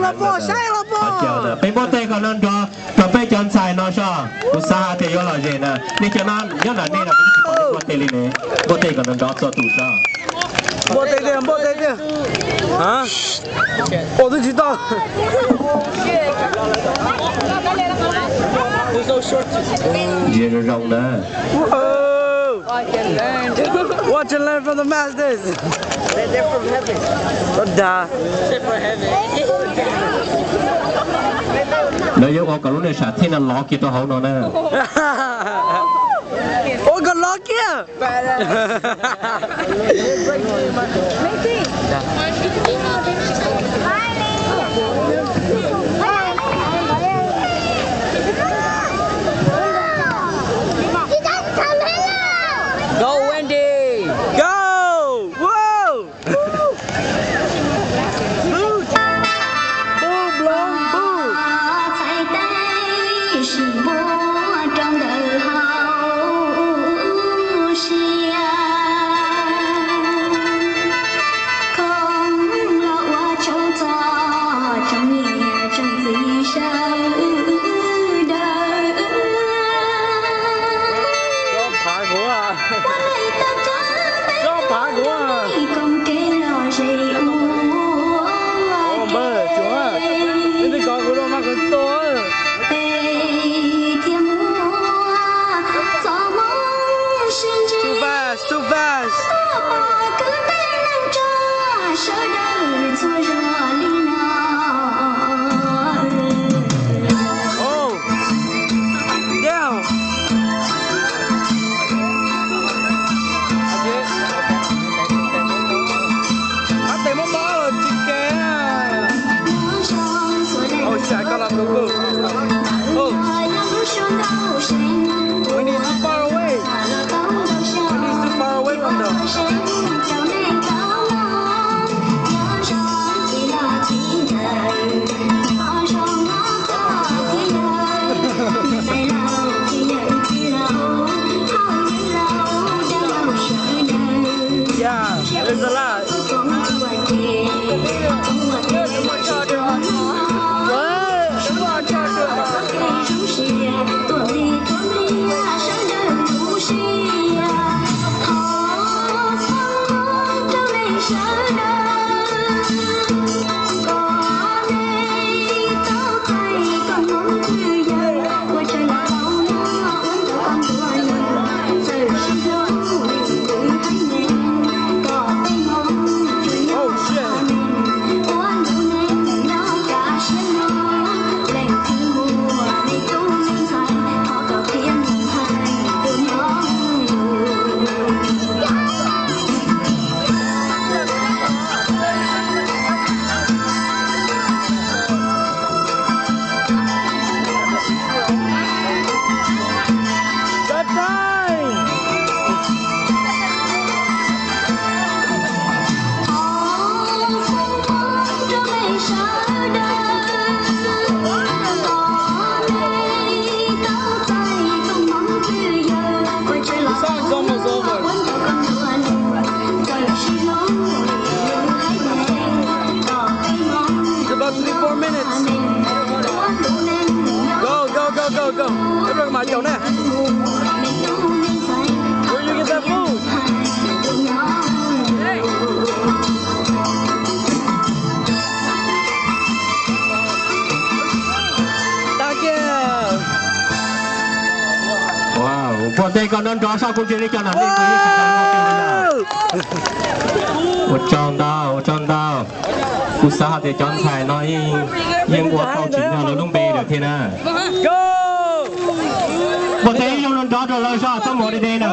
Peb npuaj teg kom nrov nrov rau peb cov ntxhais no soj, kuv xav hais tias yuav lom zem na. Nej cov no nyob nram nej los kuv tsis pom nej npuaj teg li ne. Npuaj teg kom nrov nrov txhua tus soj. Npuaj teg tiag, npuaj teg tiag. Ua twb tsis tau. Ntsia zoo zoo na. Watch and learn from the masters. They're from heaven. Dag. Lawv yuav ua kom lub niag sam thiaj no lov kiag rau hauv no na. Ua kom lov kiag. Go Wendy! Go! Woo! Boo! Boo blow boo! Txhais tes sim npuab rau ntawm hauv siab, khoom los ua tsaug txog tsoom niam tsoom txiv sawv daws. Ua neej tau tag peb tau neej koom kev lom zem ua ke. Peb thiaj muaj txoj hmoo sib ntsib, pab kwv tij neej tsa sawv daws txhua zos li no. Hab tes muab mob tsis kev. Oh, shit, I got off the boat. Oh. We need too far away. We need too far away from them. Yeah, there's a lot. What? It's about three, four minutes. Go, go, go, go, go. Eb, rau mas caum na. Where you get that food? Tag kiag. Wow, npuaj teg kom nrov nrov soj kuv ntsia li cov nam nej. Ua tsaug ntau, ua tsaug ntau. Kuv xav hais tias cov ntxhais no yeej ua tau tsim nyog lawv lub npe lawm thiab na. Npuaj teg ib zaug nrov nrov rau lawv soj, txhob mus deb deb na.